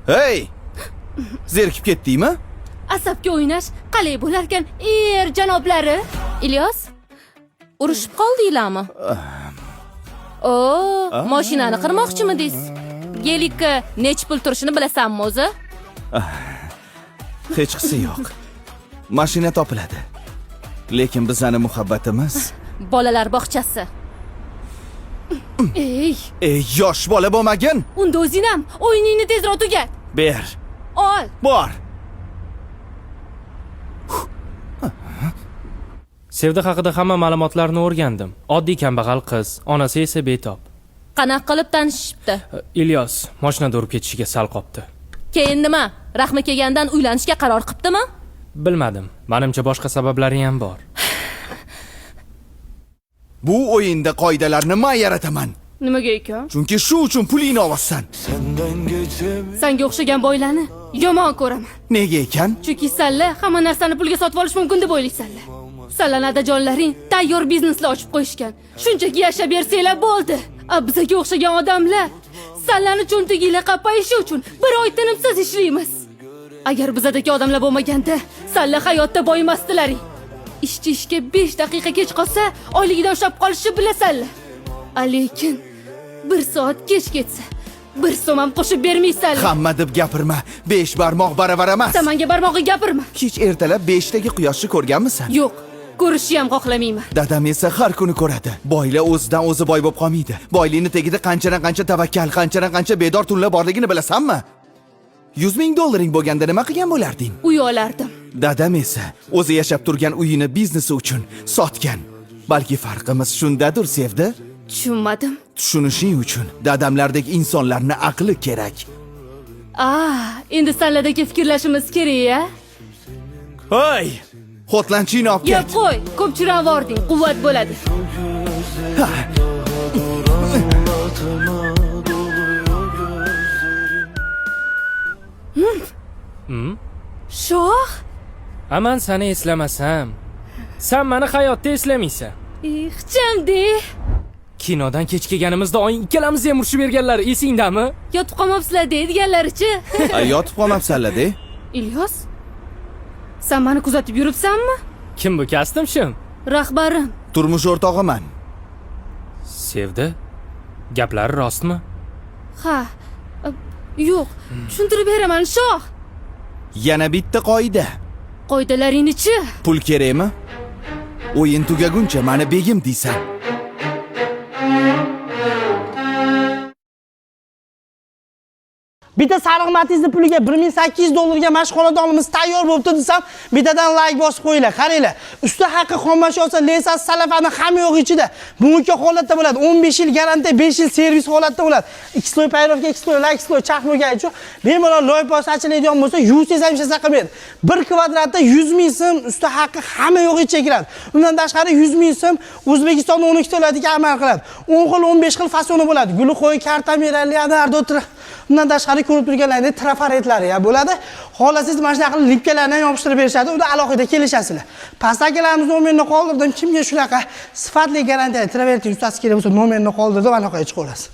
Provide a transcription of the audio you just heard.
Hey! Zerikib ketdingmi? Asabga o'ynash qalay bo'larkan, er janoblari? Ilyos, urushib qoldinglarmi? O, mashinani qirmoqchimidingiz? Gelikka nechi pul turishini bilasanmi o'zi? Hechqisi yo'q. Mashina topiladi. Lekin bizani muhabbatimiz... Bolalar bog'chasi. Ey, Ey, yosh bola bo'lmagin. Unda o'zing ham o'yiningni tezroq tugat. Ber. Ol. Bor. Sevda haqida hamma ma'lumotlarni o'rgandim. Oddiy kambag'al qiz, onasi esa betob. Qanaqa qilib tanishishibdi? Ilyos mashinada urib ketishiga sal qopti. Keyin nima? Rahmi kelgandan uylanishga qaror qilibdimi? Bilmadim. Menimcha boshqa sabablari ham bor. Bu o'yinda qoidalarni men yarataman. Nimaga ekan? Chunki shu uchun pulingni olasan. Senga o'xshagan boylarni yomon ko'raman. Nega ekan? Chunki sanlar hamma narsani pulga sotib olish mumkin deb o'ylaysanlar. Sanlarni adajonlaring tayyor bizneslar ochib qo'yishgan. Shunchaki yashab bersanglar bo'ldi. A bizga o'xshagan odamlar sanlarni cho'ntaginglar qapayishi uchun bir oy tinimsiz ishlaymiz. Agar bizadagi odamlar bo'lmaganda, sanlar hayotda boyimasdilaring. Ishchi ishga 5 daqiqa kech qolsa, oyligidan ushlab qolishni bilasanlar. A lekin 1 soat kech ketsa, 1 so'm ham qo'shib bermaysanlar. Hamma deb gapirma. 5 barmoq baravar emas. San menga barmog'i gapirma. Hech ertalab 5 dagi quyoshni ko'rganmisan? Yo'q, ko'rishni ham xohlamayman. Dadam esa har kuni ko'radi. Boylar o'zidan o'zi boy bo'lib qolmaydi. Boylikni tagida qanchadan qancha tavakkal, qanchadan qancha bedor tunlar borligini bilasanmi? 100 ming dollaring bo'lganda nima qilgan bo'larding? Uy olardim. Dadam esa o'zi yashab turgan uyini biznesi uchun sotgan. Balki farqimiz shundadir, Sevdi? Tushunmadim. Tushunishing uchun dadamlardek insonlarni aqli kerak. Endi sanlardagi fikrlashimiz kerak, a? Hey! Xotlanchini olib Yeb ket. qo'y, ko'p chiravording, quvvat bo'ladi. Shoh? Aman seni eslamasam, sen meni hayotda eslamaysan. Ixchamdi. Kinodan kech kelganimizda oying ikkalamizni ham urishib berganlari esingdami? Yotib qolmabsizlar deydiganlarichi. Ay, yotib qolmabsanlar-de. Ilyos? Sen meni kuzatib yuribsanmi? Kim bu kastim shim? Rahbarim. Turmush o'rtog'iman. Sevdi. Gaplari rostmi? Ha. Yo'q, tushuntirib beraman, shoh. Yana bitta qoida. Qoidalaringni-chi? Pul kerakmi? O'yin tugaguncha meni begim deysan. Bitta sariq Matizning puliga 1800 dollarga mashxonadonimiz tayyor bo'libdi desam, bittadan like bosib qo'yinglar. Qaranglar, usta haqqi xomashyo olsa, lesasi, salafani hamma yo'q ichida. Bunga holatda bo'ladi. 15 yil garantiya, 5 yil servis holatda bo'ladi. 2 sloy payrovka, 2 sloy lak, sloy chaq bo'lgani uchun bemalol loy pos ochiladigan bo'lsa, yuvsangiz ham hech narsa qilmaydi. 1 kvadratda 100 ming so'm usta haqqi hamma yo'q ichiga kiradi. Undan tashqari 100 ming so'm O'zbekistonning 12 viloyatiga amal qiladi. 10 xil, 15 xil fasoni bo'ladi. Gulxo'y, Kartamira, Leonardo, undan tashqari ko'rib turganlaringizdek trafaretlari ham bo'ladi. Xohlasangiz mana shunaqa qilib lipkalarni ham yopishtirib berishadi. Unda alohida kelishasizlar. Pastdagilarimiz nomerini qoldirdim. Kimga shunaqa sifatli garantiyali travertin ustasi kerak bo'lsa, nomerini qoldirdim, aloqaga chiqaverasiz.